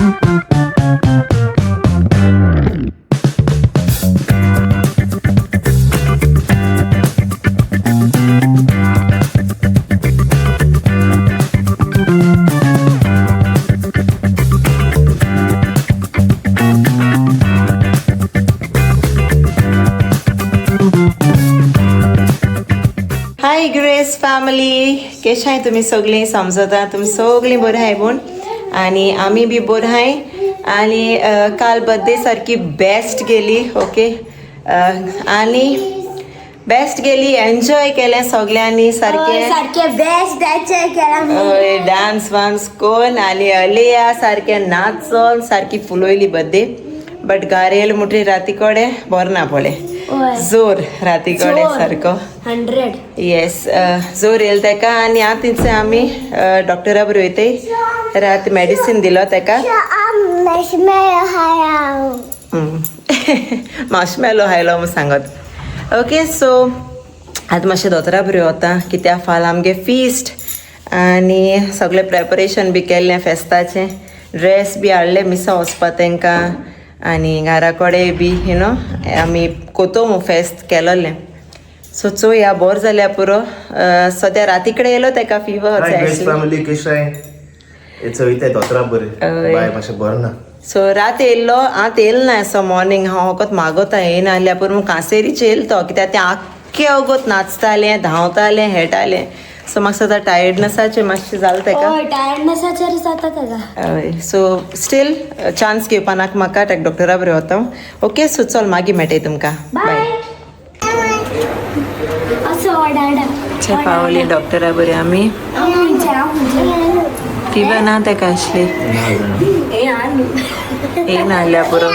Hi grace family, केशाय तुमी सगळीं? समजता तुमी सगळीं बरीं आहाय म्हूण आनी आमी बी बरीं आहाय. आनी काल बर्थडे सारकी बेस्ट गेली. ओके, आनी बेस्ट गेली, एन्जॉय केलें सगळ्यांनी सारकें. सारकें बेस्ट एन्जॉय केला. डान्स वान्स कोन आनी अलिया सारकें नाचोन सारकी फुलोयली बर्थडे. बट घार येयलो म्हणटरी राती कडेन बरें ना पळय, जोर राती कडेन सारको 100. येस, जोर येयलो तेका. आनी आतां थिंगसून आमी डॉक्टरा बरोबर वयताय. रात मेडिसीन दिलो तेका. माशमेलो हायलो म्हूण सांगत. ओके, सो आतां मातशें दोतोरा बरोबर वता कित्याक फाल्यां आमगे फिस्ट आनी सगळें प्रेपरेशन बी केल्लें फेस्ताचें. ड्रेस बी हाडले मिसा वचपा तेंकां आनी घरा कडेन बी you know आमी कोतो फेस्त केलोलें. सो चोया बोर जाल्यार पुरो. सद्या राती कडेन येयलो तेका फिवर. फॅमिली कशें चोयताय दोतोरा बरें बाय मातशें बरें ना. सो रात येयल्लो, आतां येयलो ना. असो मॉर्निंग हांव वखद मागोता येयना जाल्यार पुरो कांसेरीचेर येयलो तो, कित्याक तें आख्खें वगत नाचतालें, धांवतालें, हेटालें. सो म्हाका सदां टायर्डनसाचें मातशें जालें तेका. टायर्डनेसाचेर जाता तेका. हय, सो स्टील चान्स घेवपा नाका म्हाका, तेका डॉक्टरा बरें वता. ओके, सो चल मागीर मेळटाय तुमकां. बाय. पावली डॉक्टरा बरें आमी. फिवर ना तेका आसली, येयना जाल्यार पुरो.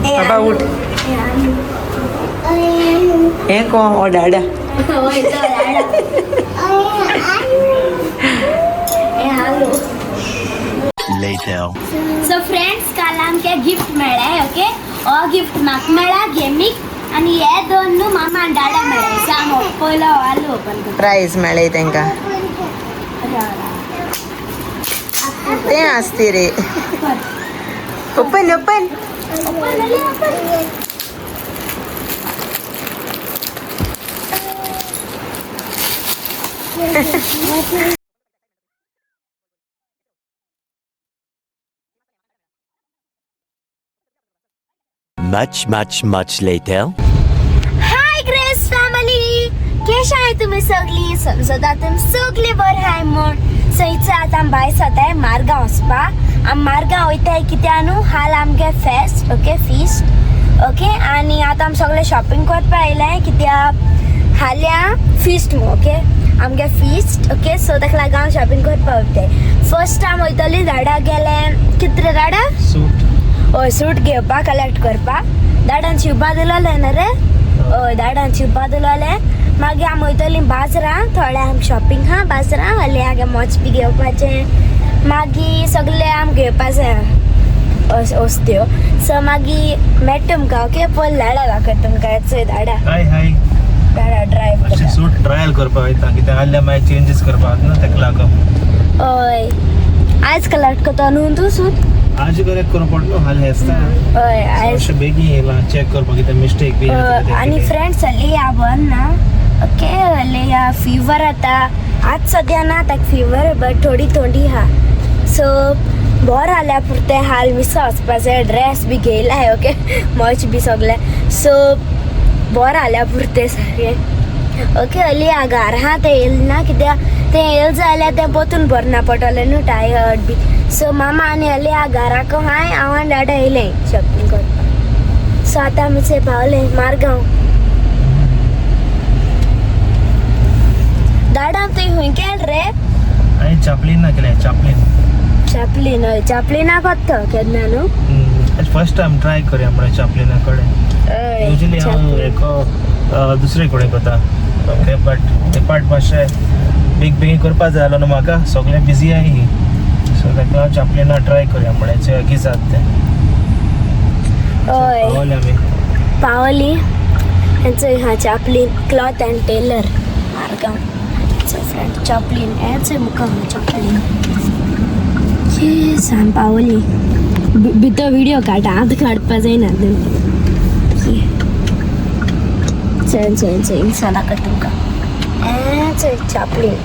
बाबा उठ, हें कोण? ओ डाडा. सो फ्रेंड्स, काल आमकां गिफ्ट मेळ्ळें. ओके, हो गिफ्ट म्हाका मेळ्ळा गेमीक आनी हे दोन न्हू मामा आनी डाडा मेळ्ळे. सो आमी पयलो आलू ओपन करता. प्रायज मेळ्ळे तेंकां तें आसती रे. Open open. Open open. Much, much, much later. Hi Grace family, केश आहे तुम्ही सगळी? समजता तुमी सगळी बरें आहाय म्हूण. सो इच आतां आमी भायर सरताय मारगांव वचपाक. आमी मारगांव वयताय कित्याक न्हू हाल आमगे फेस्ट, ओके, फिस्ट, ओके. आनी आतां आमी सगळे शॉपिंग करपा येयले कित्याक हाल्यां फिस्ट मू. ओके, आमगे फिस्ट. ओके, सो ताका लागून हांव शॉपिंग करपा वयताय. फर्स्ट आमी वयतली दाडा गेले कितें दाडा? सूट. हय, सूट घेवपाक, कलेक्ट करपाक. दाडान शिवपा दिलोलें न्हू रे? हय, दाडान शिवपा दिलोलें. मागीर आमी वयतलीं बाजारां, थोडे आमकां शॉपिंग आहा बाजारां. हाली आगे मोच बी घेवपाचें, मागीर सगळें आमकां घेवपाचें वस्त्यो. सो मागीर मेळटा तुमकां. ओके, पयलीं दाडा दाखयता तुमकां. चोय दाडा. हाय हाय. दाडा ड्रायव मातशें करता. सूट ट्रायल करपाक वयता कित्याक आहल्या मागीर चेंजीस करपाक न्हू तेका लागून. हय, आयज कलेक्ट करता न्हू तूं सूट? आज करेक्ट करूं पडलो हाल आसता. हय, आयज. मातशें बेगीन येयला चॅक करपाक कितें मिस्टेक बी. आनी फ्रेंड्स, अलिया बन ना. ओके, अलिया फिवर आता आज सद्या ना ताका फिवर, बट थोडी थोडी आहा. सो बोर जाल्या पुरतें हाल मिसा वचपाचें. ड्रेस बी घेयलाय, ओके, मर्च बी सगळें. सो बोर जाल्या पुरतें सारकें. ओके, अलिया घार आहा तें येयल ना कित्याक तें येयल जाल्यार तें पोतून बरें ना पडटलें न्हू, टायर्ड बी. सो मामा आनी अलिया घराक हांय, हांव आनी डाडा येयलें शॉपिंग करपाक. सो आतां आमी थंय पावले मारगांव. दाडा, तुवें खंय केल रे? हांवें चापलीन ना केलें, चापलीन. चापलीन? हय, चापलीनाक वता केन्ना न्हू. फर्स्ट टायम ट्राय करूया म्हळ्यार चापलीना कडेन. युजली हांव एक दुसरे कडेन करता. ओके, बट ते पाट मातशें बेग बेगीन करपा जाय जालो न्हू म्हाका, सगळें बिजी आही. सो ताका लागून चापलीना ट्राय करूया म्हळ्यार चोया कितें जाता तें. हय. पावले आमी. पावली. हेंचो हा Chaplin cloth and tailor Margao. Friend Chaplin हेंच मुखार चॉपलीन. ये पावली भितर व्हिडिओ काडटा, आतां काडपा जायना. चल चल चल, हिंगा दाखयता तुमकां. हेंच चॉपलीन.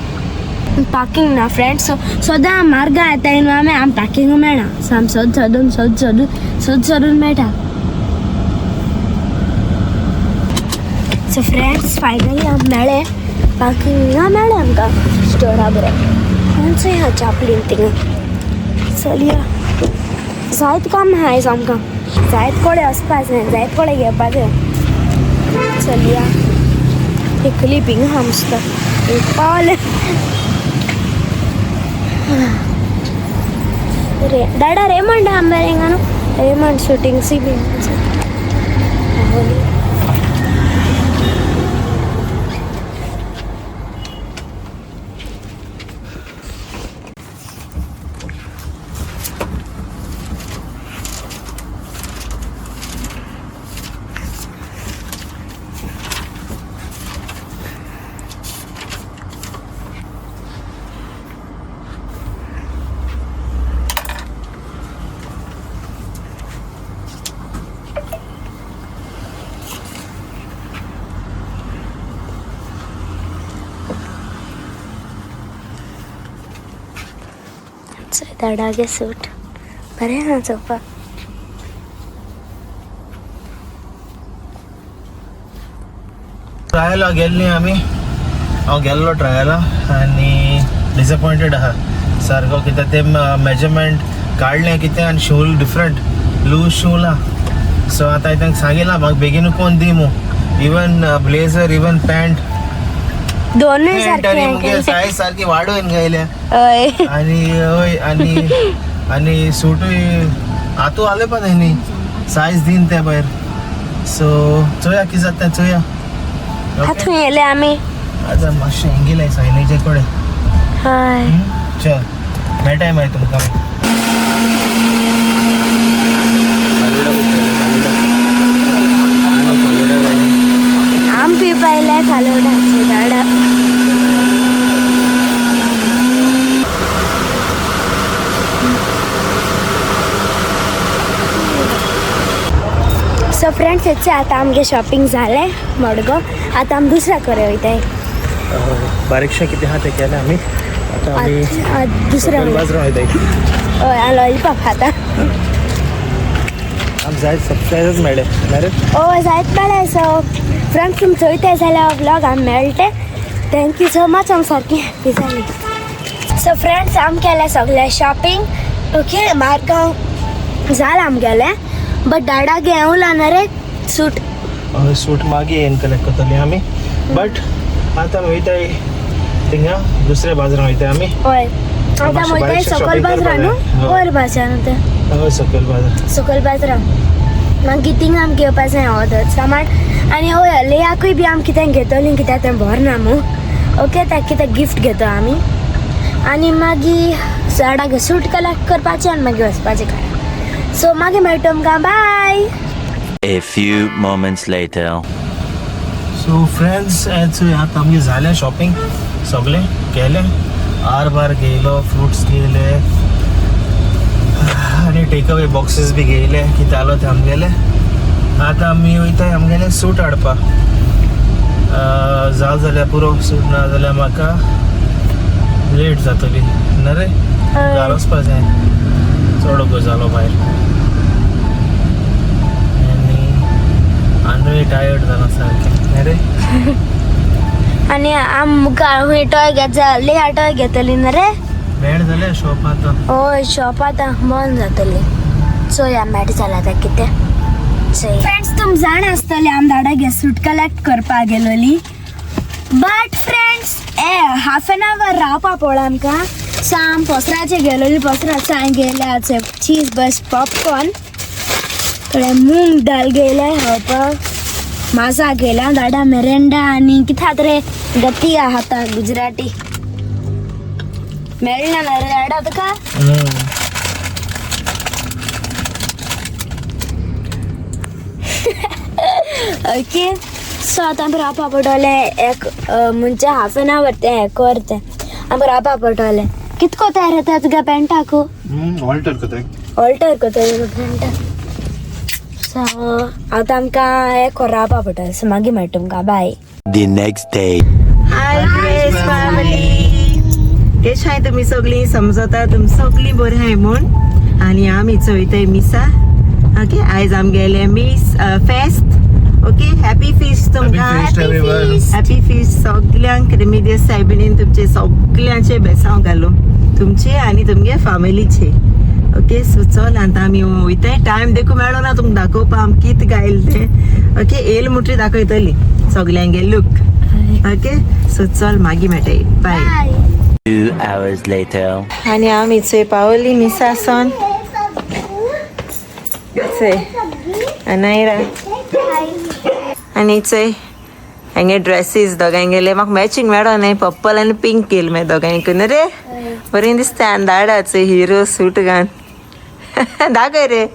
पार्किंग ना फ्रेंड्स, सो सदां मार्गा येता न्हू आमी, आम पार्किंग मेळना. सो आमी सोद सोदून सोद सोदून सोद सोदून मेळटा. सो फ्रेंड्स फायनली आम मेळ्ळे पार्किंग, हिंगा मेळ्ळें आमकां स्टोरा बरें. खंयचो ह्या चापलीन थिंगा. चलया, जायत काम आहा आयज आमकां, जायत कडेन वचपा जाय, जायत कडेन घेवपा जाय. चलया, एक क्लिपींग आहा मस्त एक पावलें रे दाडा. रेमंड आहा मरे हिंगा न्हू, रेमंड शुटिंग्सूय बीन. दाडागे सूट बरें आहा चोवपाक. ट्रायला गेल्ली आमी, हांव गेल्लो ट्रायला आनी डिसअपॉयंटेड आहा सारको. कित्याक ते मेजरमेंट काडलें कितें आनी शिंवल डिफरंट, लूज शिंवला. सो आतां हांवें तांकां सांगिलां म्हाका बेगीन कोण दी मू, इवन ब्लेजर इवन पॅन्ट. दोनूय सारके. मुगे सायज सारकी वाडोवन गायल्या. हय. आनी हय, आनी आनी सुटूय आतां आले पा तेणी सायज दीन ते भायर. सो चोया कितें जाता तें चोया. आतां येयले आमी. आतां मातशें हेंगेलें सायनेजे कडेन. हय, चल मेळटाय मागीर तुमकां. आम पिवपा फालोडाचे दाडा. सो फ्रेंड्स हेचे आतां आमगे शॉपिंग जालें मडगांव, आतां आमी दुसऱ्या कडेन वयताय. बारीकशें कितें आहा तें केलें आमी, आतां आमी दुसऱ्या बाजारां वयताय. हय, आनी लॉलीपॉप खाता. आम जायत सरप्रायजच मेळ्ळे मरे. हय, जायत मेळ्ळे. सो फ्रेंड्स तुमी चोयताय जाल्यार व्लॉग आमी मेळटे. Thank you so much, आमी सारकी हॅप्पी जाली. सो फ्रेंड्स आमी केलें सगळें शॉपिंग. ओके, मार्गांव जालें आमगेलें, बट डाडागे येवला ना रे सूट. हय, सूट मागीर येवन कलेक्ट करतली आमी, बट आतां आमी वयताय थिंगा दुसऱ्या बाजारां वयताय आमी. हय, आतां आमी वयताय सकयल बाजारां न्हू, वयर बाजार न्हू तें. हय, सकयल बाजार. सकयल बाजारां मागीर थिंगा आमी घेवपा जाय ऑर्डर सामान. आनी हय, लेयाकूय बी आमी कितें घेतली, कित्याक तें बरें ना मू. ओके, ताका कितें गिफ्ट घेतो आमी आनी मागीर डाडागे सूट कलेक्ट करपाचें आनी मागीर वचपाचें घरा. सो मागीर मेळटा तुमकां, बाय. A few moments later. So friends आतां आमगें जालें शॉपिंग, सगळें केलें, आर बार घेयलो, फ्रुट्स घेयले आनी टेक अवे बॉक्सीस बी घेयले, कितें आलो तें आमगेलें. आतां आमी वयताय आमगेलें सूट हाडपाक. जाल जाल्यार पुरो, सूट ना जाल्यार म्हाका लेट जातली ना रे, घरा वचपा जाय, चड वगो जालो भायर आनी आनूय टायर्ड जाला सारकें न्ही रे. आनी आम मुखार खूंय टॉय घेत लेया टॉय घेतली ना रे. मेळ जालें शॉप आतां. हय, शॉप आतां बंद जातली. चोया मेट जाला आतां कितें. फ्रेंड्स तुम जाण आसतले आम दाडागे सूट कलेक्ट करपाक गेलोली, but friends a half an hour रावपा पडलो आमकां. सो आम पसराचेर गेलोली, पसराचेर हांवें गेले चीज बस पॉपकॉर्न, थोडे मूंग दाल गेले खावपाक, मासा गेला दाडा मेरेंडा आनी कितें आतां रे गती आहा गुजराती मेळना ना रे दाडा तुका. ओके, सो आतां आमकां रावपा पडटलें एक म्हणजे हाफ एन our तें हें कर तें आमकां रावपा पडटलें. कितको तयार जाता तुगे पॅन्टाकू? ऑल्टर कोताय. ऑल्टर कोताय तुगे पॅन्टाक. सो आतां आमकां हें रावपा पडटलें. सो मागीर मेळटा तुमकां. बाय. The next day. Hi grace family, कशें आहाय तुमी सगळीं? समजता तुमी सगळीं बरीं आहाय म्हूण. आनी आमी चोयताय मिसा. ओके, आयज आमगेलें मीस फेस्त. ओके, हॅपी फिस्ट तुमकां. हॅपी फिस्ट सगल्यांक. रेमिडियस सायबिणीन तुमचे सगल्यांचे बेसांव घालूं, तुमचे आनी तुमगे फामिलीचे. ओके, सो चल आतां आमी वयताय. टायम देखून मेळो ना तुमकां दाखोवपा आम कित गायल तें. ओके, येयल मुटरी दाखयतली सगल्यांगे लूक. ओके, सो चल मागीर मेळटाय. बाय. बाय. 2 hours later. आनी आमी चोय पावली मिसासन. चोय अनायरा आनी चोय हांगे ड्रेसीस दोगांयगेले म्हाका मॅचिंग मेळो न्हय. पर्पल आनी पिंक केल मागीर दोगांयकून रे बरें दिसता. आनी दाडा चोय हिरो सूट घान दाखय रे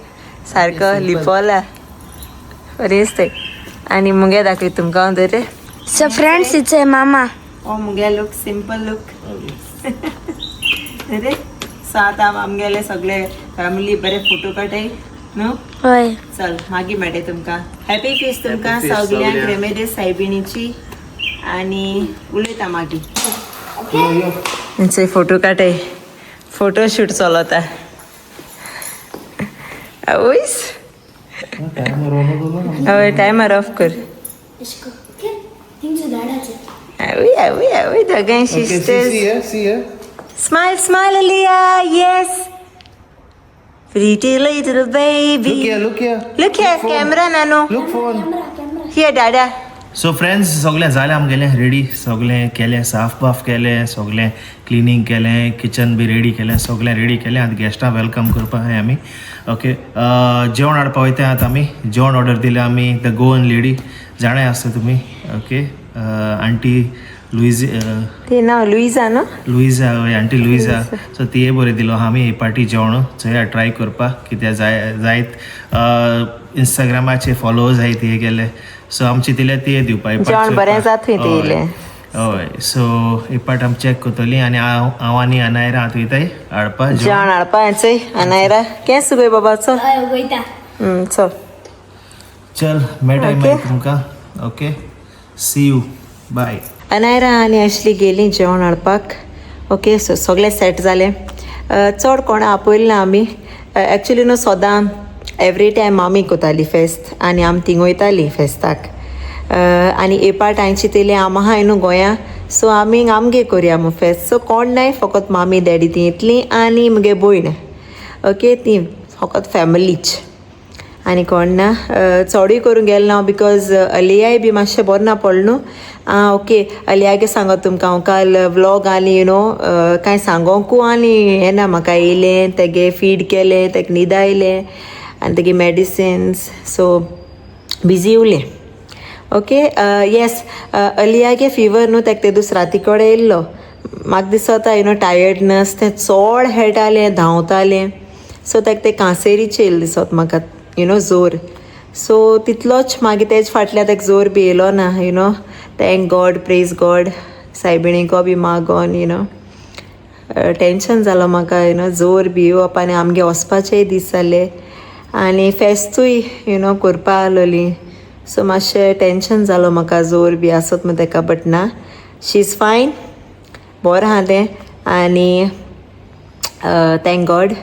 सारको लिपोला बरें दिसता. आनी मुगे दाखय तुमकां हांव रे. सो फ्रेंड्स, it's a मामा. ओ मुगे लूक, सिंपल लूक रे. सो आतां आमगेले सगळे फॅमिली बरे फोटो काडटाय न्हू. हय. चल मागीर मेळटा तुमकां. हॅपी फिस्ट तुमकां सगल्यांक रेमेडी सायबिणीची. आनी उलयता मागीर. फोटो काडटाय, फोटो शूट चलता. आवयस, हय, टायमर ऑफ कर. आवय आवय आवय, दोगांय sisters. Smile, smile, Aliyah. Yes. Pretty little baby. Look here, look here. Look here, camera, Nano. Look phone. Here, Dada. So friends, सगळें जालें आमगेलें रेडी. सगळें केलें, साफ बाफ केलें, सगळें क्लिनींग केलें, किचन बी रेडी केलें, सगळें रेडी केलें. आतां गेस्टां welcome करपा आहाय आमी. ओके, जेवण हाडपा वयता आतां आमी. जेवण ऑर्डर दिलें आमी the Goan lady जाणाय आसता तुमी. Okay, aunty Louise. ते नाव लुईजा न्हू? लुईजा, हय, आंटी लुईजा. सो तिये बरें दिलो आमी हे पार्टी जेवण. चोया ट्राय करपा कित्याक जाय जायत इंस्टाग्रामाचे फॉलोवर्स आहाय तिये गेले. सो आमचे दिल्या तिये दिवपा. जेवण बरें जाता थंय तेयले. हय, सो एक पाट आमी चॅक करतली आनी हांव हांव आनी अनायरा आतां वयताय हाडपा जेवण हाडपा. चोय अनायरा केंस गय बाबा, चल. हय, वयता. चल. चल मेळटाय मागीर तुमकां. Okay, see you, bye. Anayra आनी आशली गेलीं जेवण हाडपाक. ओके, सो सगळें सेट जालें. चड कोणा आपयलें ना आमी. एक्चुली न्हू सदां एवरी टायम मामी कोताली फेस्त आनी आमी थिंग वयतालीं फेस्ताक. आनी ए पाट हांवें चिंतलें आम आहाय न्हू गोंया, सो आमी आमगे करया म्हूण फेस्त. सो कोण नाय, फकत मामी डॅडी तीं येतलीं आनी मुगे भयण. ओके, ती फकत फॅमिलीच आनी कोण ना. चडूय करूंक गेलें ना because अलियाय बी मातशें बरें ना पडलें न्हू. आं ओके, अलियागे सांगत तुमकां हांव काल व्लॉग आनी you know कांय सांगोंकू आनी हें ना म्हाका. येयलें तेगे फीड केलें, तेका न्हिदायलें आनी तेगे मेडिसिन्स, सो बिजी उरलें. ओके, येस, अलियागे फिवर न्हू तेका ते दीस राती कडेन येयल्लो. म्हाका दिसता you know tiredness, तें चोड खेळटालें, धांवतालें, सो तेका ते कांसेरीचें येयलें दिसत म्हाका, you know जोर. सो तितलोच मागीर तेज फाटल्यान तेका जोर बी येयलो ना. Thank God, praise God, सायबिणीको बी मागोन. You know tension जालो म्हाका, you know जोर बी येवप आनी आमगे वचपाचेय दीस जाले आनी फेस्तूय you know करपा आहलोली. सो मातशें टेंशन जालो म्हाका, जोर बी आसत म्हूण तेका, बट ना, शी is fine, बरें आहा तें आनी thank God.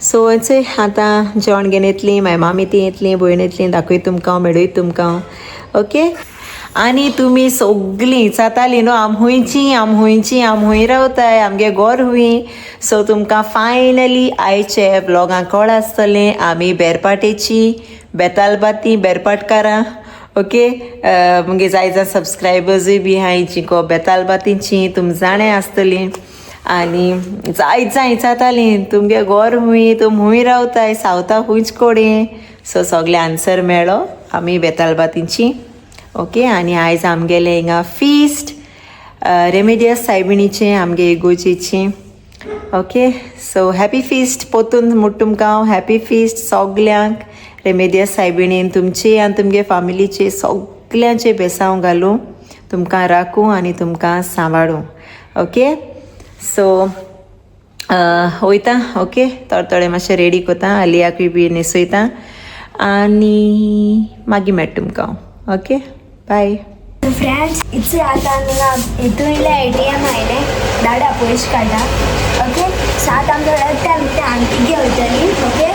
सो चोय आतां जेवण घेवन येतलीं, मागीर मामी ती येतली, भयण येतली, दाखयता तुमकां हांव, मेळयता तुमकां हांव. ओके, आनी तुमी सगळीं विचारतालीं न्हू आम हुंयची, आम हुंयची, आम हुंय रावताय, आमगे घोर हुंय. सो तुमकां फायनली आयचे व्लॉगां कळ आसतलें आमी बेरपाटेची, बेतालबाती बेरपाटकारां. ओके, मुगे जाय जाण सबस्क्रायबर्सूय बी आहाय जिको बेतालबातीची, तुम जाणें आसतलीं. आनी जायत जाय विचारतालीं तुमगे घोर हुंय, तुम हुंय रावताय, सावता हुंयच कडेन. सो सगळे आन्सर मेळ्ळो, आमी बेतालबातीची. ओके, आनी आयज आमगेलें हिंगा फिस्ट रेमेडियस सायबिणीचें, आमगे इगोजेची. ओके, सो हॅपी फिस्ट पोतून म्हूण तुमकां हांव हॅपी फिस्ट सगल्यांक. रेमेडियस सायबिणीन तुमचे आनी तुमगे फामिलीचे सगळ्यांचे. सगल्यांचे बेसांव घालूं, तुमकां राखूं आनी तुमकां सांबाळूं. ओके, सो वयता. ओके, थोडे थोडे मातशें रेडी कोता, आलियाकूय बी न्हेसयता आनी मागीर मेळटा तुमकां हांव. Okay, bye. Friends, इतले आतां हितून इल्लें ATM आयलें, दाडा पयशे काडटा. ओके, सात आमकां ते आंटीगे वयतली. ओके,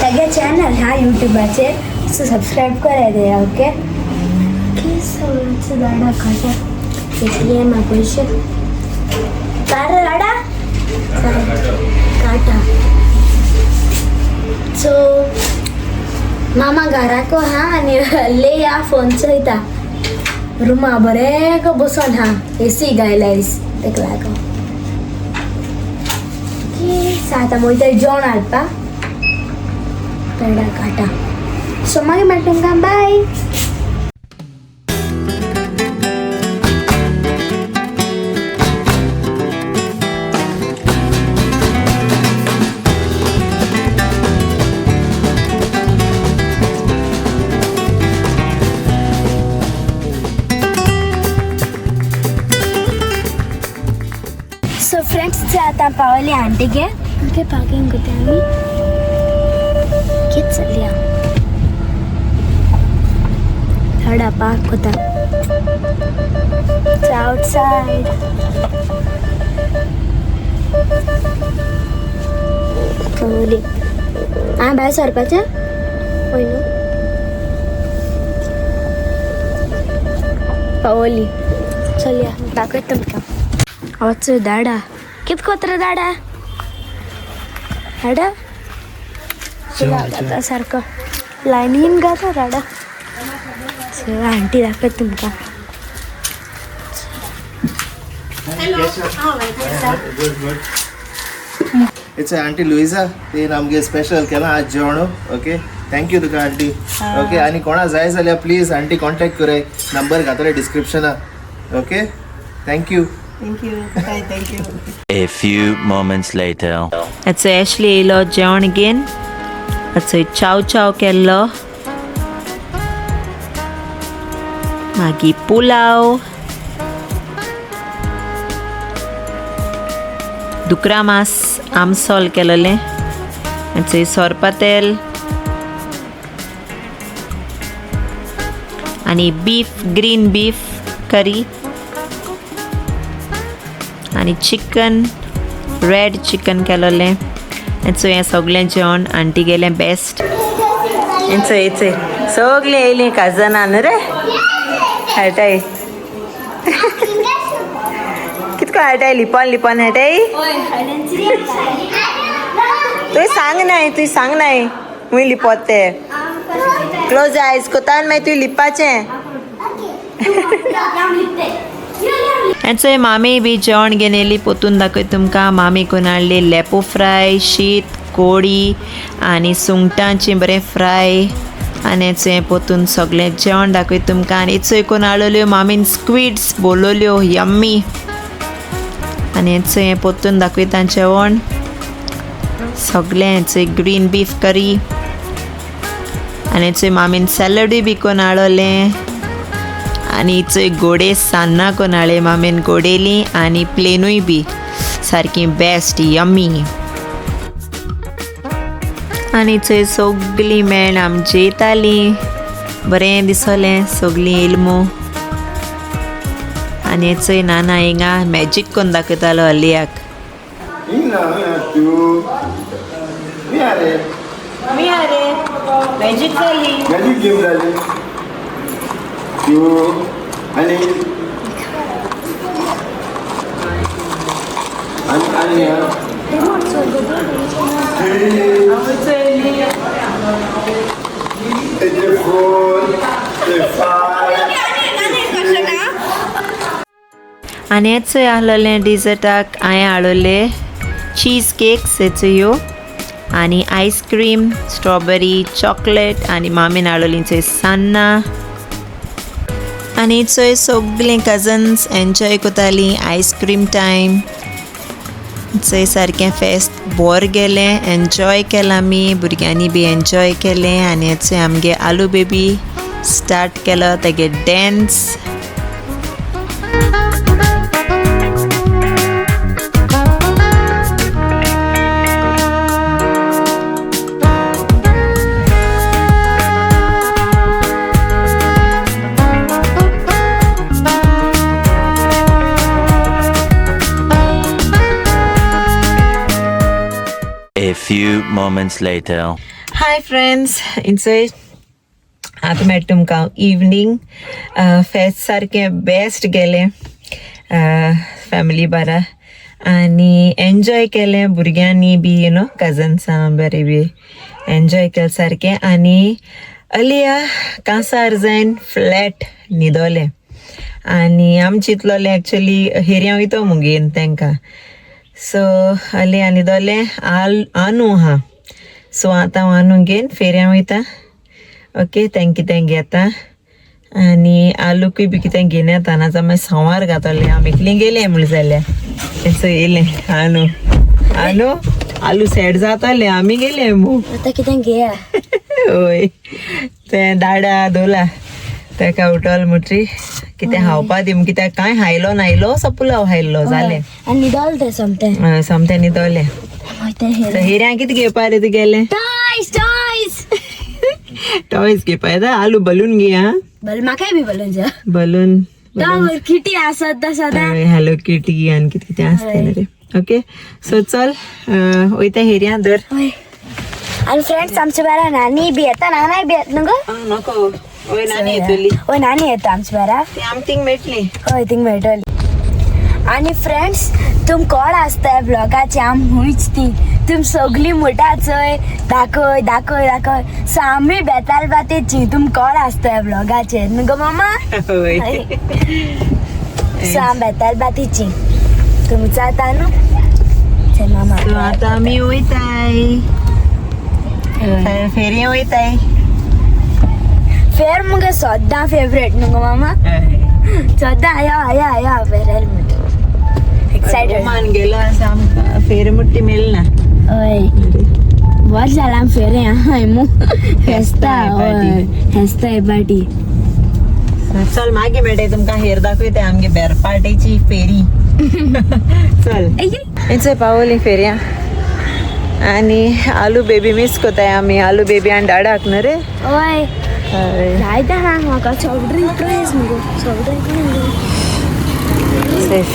तागे चॅनल हा युट्यूबाचेर, सो सबस्क्रायब कराय ते. ओके ओके, सो दाडा काडटा ATM पयशे काड दाडा काडटा. सो मामा घराको हा आनी ले या फोन चोयता रुमा बरें को बसोन हा, एसी गायलायस तेका लागोन. ओके, आतां वयता जेवण हाडपा, पेडा काटा. सो मागीर मेळटा तुमकां, बाय. सो फ्रेंड्स, आतां पावली आंटीगे. ओके, पार्किंग करता आमी. कित चलया थोडा पार्क होता आउटसाइड. पावली. आं, भायर सरपाचें हय न्हू? पावली, चलया, दाखयता तुमकां. वच दाडा कित कोत्र दाडा दाडा गाता सारको लायनीन गाता दाडा. सो आंटी दाखयता तुमकां. It's aunty Luisa, तेन आमगे स्पेशल केलां आज जेवण. ओके, thank you तुका आंटी. ओके, आनी कोणा जाय जाल्यार प्लीज आंटी कॉन्टेक्ट कराय, नंबर घातले डिस्क्रिप्शना. Okay, thank you. Thank you, bye, thank you. A few moments later. आतां एशली येयलो जेवण घेवन. आतां चाव चाव केल्लो, मागीर पुलाव, दुकरा मांस आमसोल केलेलें, आनी सोरपातेल आनी बीफ, ग्रीन बीफ करी आनी चिकन, रेड चिकन केलेलें. आनी हें सगळें जेवण आंटी गेलें बेस्ट. आनी चोय सगळीं येयलीं कजनां न्हू रे, खेळटाय कितको खेळटाय, लिपोन लिपोन खेळटाय. तुवें सांग नाय, तुवें सांग नाय खूंय लिपोत ते. क्लोज आयज कोता आनी मागीर तुवें लिपपाचें. आनी मामी बी जेवण घेवन येयली, पोतून दाखय तुमकां. मामी कोण हाडली लेपो फ्राय, शीत, कोडी आनी सुंगटांचें बरें फ्राय. आनी चोय पोतून सगळें जेवण दाखय तुमकां. आनी चोय कोण हाडलेल्यो मामीन स्क्विड्स बोलवल्यो, यम्मी. आनी चोय पोतून दाखयता जेवण सगळें. चोय ग्रीन बीफ करी आनी चोय मामीन सॅलडूय बी कोण हाडलें. आनी चोय गोडे सान्नां कोण हाडले मामीन, गोडेली आनी प्लेनूय बी सारकी बेस्ट यम्मी. आनी चोय सगळीं मेळ आमी जेयतालीं, बरें दिसलें सगळीं येयलमू. आनी चोय नाना हिंगा मॅजीक कोन्न दाखयतालो अलियाक. मॅजीक जाली, मॅजीक गेम जाली. टू आनी आनी आनी 3 4 5. आनी हेचोय आहलोलें डिजर्टाक हांवें हाडलेले चीज केक्स हेचो आनी आयस्क्रीम, स्ट्रॉबेरी, चॉकलेट आनी मामीन हाडलेली चोय सान्नां. आनी चोय सगळीं कजन्स एन्जॉय कोतालीं आयस्क्रीम टायम. चोय सारकें फेस्त बोर गेलें, एन्जॉय केलां आमी, भुरग्यांनी बी एन्जॉय केलें. आनी चोय आमगे आलू बेबी स्टार्ट केलो तेगे dance. A few moments later. Hi friends, इंचय आतां मेळटा तुमकां इवनींग. फेस्त सारकें बेस्ट गेलें फॅमिली बारा आनी एन्जॉय केलें भुरग्यांनी बी, you know, कजन्सां बरें बी एन्जॉय केलें सारकें. आनी अलिया कांसार जायन फ्लॅट न्हिदोलें आनी आमी चिंतलोलें एक्चुली हेरयां वयतो मुगेन तांकां. सो अलिया न्हिदोलें, आल आनू आहा. सो आतां हांव आनू घेवन फेरयां वयता. ओके, तेंक कितें घेता आनी आलूकय बी कितें घेवन येता, नाजाल्यार मागीर सांवार घातलें. आमी एकलीं गेलीं म्हणलें जाल्यार. सो येयलें आनू, आनू आलू सॅड जातालें, आमी गेले मू. आतां कितें घेया. हय, तें दाडा दोला तेका उठोल मुटरी कितें खावपा दी, कित्याक कांय खायलो ना, इल्लोसो पुलाव खायल्लो जालें. आनी न्हिदोलें तें सोमतें. सोमतें न्हिदोलें. मागीर हिऱ्यां कितें घेवपा रे तुगेलें? टॉयज टॉयज टॉयज घेवपा येता. आलू बलून घे. हा, बल म्हाकाय बी बलून जाय. बलून तो किटी आसत सदां. हॅलो किटी आनी कितें कितें आसतलें रे. ओके, सो चल वयता हेरयां धर. हय, आनी फ्रेंड्स आमच्या बारा नानी बी येता, नानाय बी येता न्हू गो? नको, वय नानी येतली. हय, नानी येता आमच्या बारा. ती आम थिंग मेळटली. हय, थिंग मेळटली. आनी फ्रेंड्स तुम कोण आसता ब्लॉगाचे, आम हुंयच ती तुम सगळीं म्हणटा चोय दाखय दाखय दाखय. सो आमी बेताल बातेची तुम कोण आसता ब्लॉगाचेर न्हू गो मामा? हय. सो आम बेताल बातीची तुमी जाता न्हू. चल मामा. सो आतां आमी वयताय फेरये वयताय. फेर मुगे सद्दां फेवरेट न्हू गो मामा? सद्दां या या या फेर म्हणटा एक्सायटेड. मान गेलो आसा आमकां फेरी मुट्टी मेळना. हय, वर्स जालां फेरे हय मू फेस्ता. हय, फेस्ता पार्टी. चल मागीर मेळटा तुमकां, हेर दाखयता आमगे बेरपाटेची फेरी. चल, इंचय पावली फेरयां आनी आलू बेबी मीस कोताय आमी. आलू बेबी आनी डाडाक न्हू रे? हय. हय. जायते हा म्हाका सॉफ्ट ड्रिंक प्रायस मुगो, सॉफ्ट ड्रिंक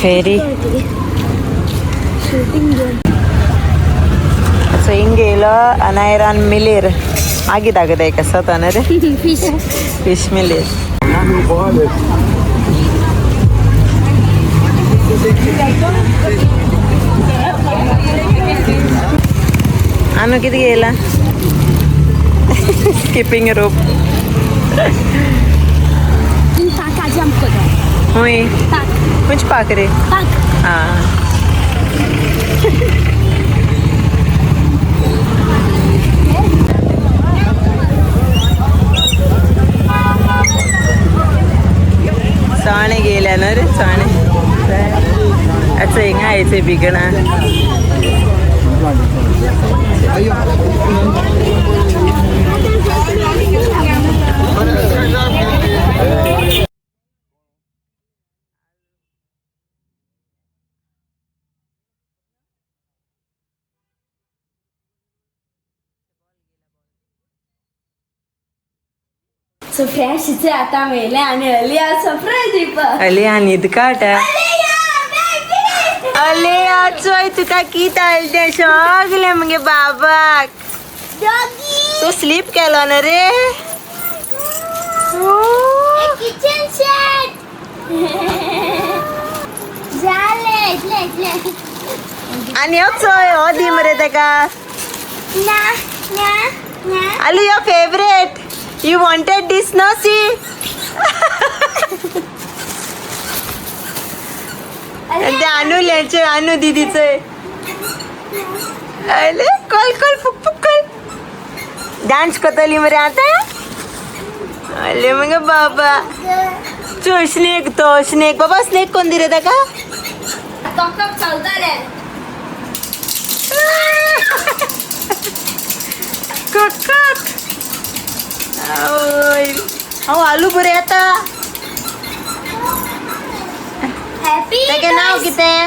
फेरी. शूटिंग घेवन. सो हिंग येयलो अनायरान मिलेर, मागीर दाखयता एक आसा न्हू रे. फिश. फिश मिलेर. आनू कितें येयला? स्किपींग रोप. पाका जम्प करता. हूंय? पाक. खंयच पाक रे? पाक. आं, चणे गेल्या न्हू रे, चणे. अच्छा, हिंगा यायचे बिगणा. सो फ्रेश इथे आता मेले आणि अलिया सरप्राईज दिवपा. अलिया न्हीद काड. अलिया चोय तुका कितें आयलें तें सगळें मुगे बाबाक. तूं स्लीप केलो न्हू रे? किचन सेट झाले इतले इतले. आनी हो चोय, हो दी मरे तेका. ना ना ना. Aloo, your favourite. You wanted this, no? See, ते अनुल्याचे, अनु दीदीचे. अरे कल कल फुक फुक कल डान्स करतली मरे आता. अरे मगे बाबा, चो स्नेक, तो स्नेक बाबा, स्नेक कोण दिरे ताका? टॉक टॉक चलतले. कक कक. ओय. हांव आलू बरें येता. हॅपी. तेगे नांव कितें?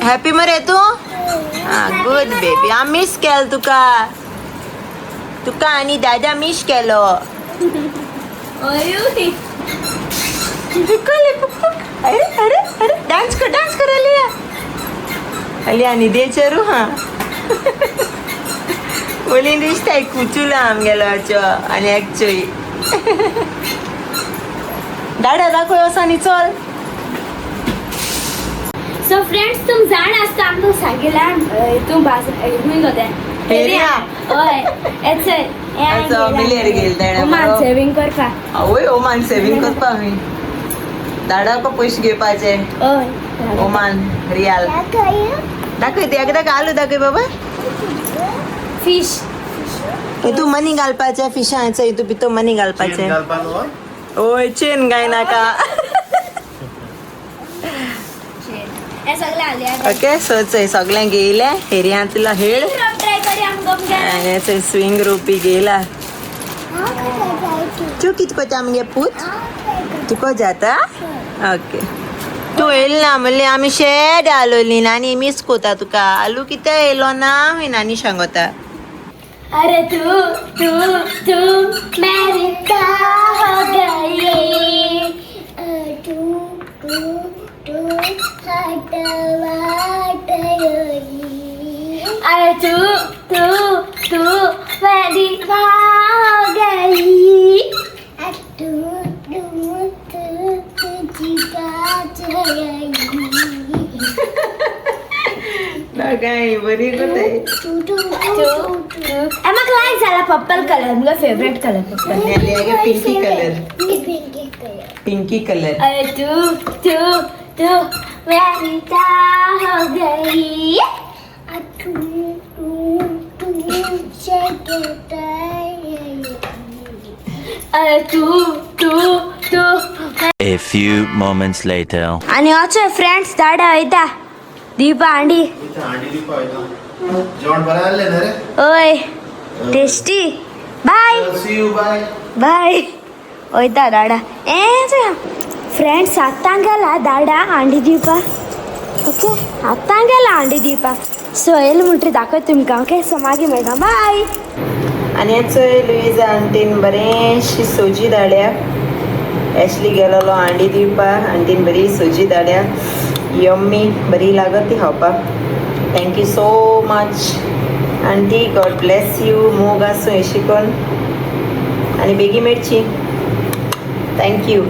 हॅपी मरे तूं? आं, गुड बेबी. हांव मीस केलो तुका, तुका आनी दादा मीस केलो. अरे अरे अरे, डांस कर, डांस कर. अलिया, अलिया न्हिदेचेरू. हां, बोलीन दिसता कुचुला आमगेलो आनी एक्चुअली दादा दाखय वसा न्ही चल. सो फ्रेंड्स, तुम जाण आसता आमकां सांगिला तूं भास खंय गो तें? हेरिया. हय, येचय. असो मिलेर गेल तेणें ओमान बरो. सेवींग करपाक. आवय, ओमान सेवींग करपा आमी दाडाको पयशे घेवपाचे. हय. ओमान रियाल दाखय ते एकदां. आलू दाखय बाबा. फिश. तूं मनी घालपाचें फिशांचो, हितू भितर मनी घालपाचें. ओय, चेन गाय नाका. हे सगळे आले. ओके, सो चोय सगळें घेयलें हेरियांतलो हेळ. ट्राय करी आमकां. आनी चोय स्विंग रोपी घेयला. तूं कितें करता आमगे पूत? तुका जाता? ओके. तूं येयलो ना म्हणल्यार आमी शेड आलोली. नानी मीस कोता तुका. आलू कित्याक येयलो ना हूंय नानी सांगता. अरे तू तू तू मेरी का हो गई. तू तू तू अरे तू तू तू मेरी माँ हो गई. तू तू तू तुझी गई. काय बरी कोताय. तू तू तू तू. म्हाका लायक जाला पर्पल कलर, मुगे favourite colour purple. Pinky colour. Pinky colour. Pinky colour. अरे तू तू तू मेरी का हो गई. तू तू तू अरे तू तू तू. A few moments later. आनी अचे फ्रेंड्स, दाडा वयता दीपा हांडी. हांडी दिवपा वयता. जेवण बरें जाल्लें न्ही रे? ओय, tasty. Bye. See you, bye. Bye. वयता दाडा. ए फ्रेंड्स, आतां गेला दाडा हांडी दिवपा. ओके, आतां गेला हांडी दिवपा. सो येयलें म्हणटरी दाखय तुमकां. ओके, सो मागीर मेळटा. बाय. आनी चोय लुईजा आंटीन बरेंशी सोजी धाड्या. एशली गेलोलो हांडी दिवपाक, आंटीन बरी सोजी धाड्या. यम्मी, बरी लागत ती खावपाक. Thank you so much aunty, God bless you. मोग आसूं अशी कोन्न आनी बेगी मेळची. Thank you.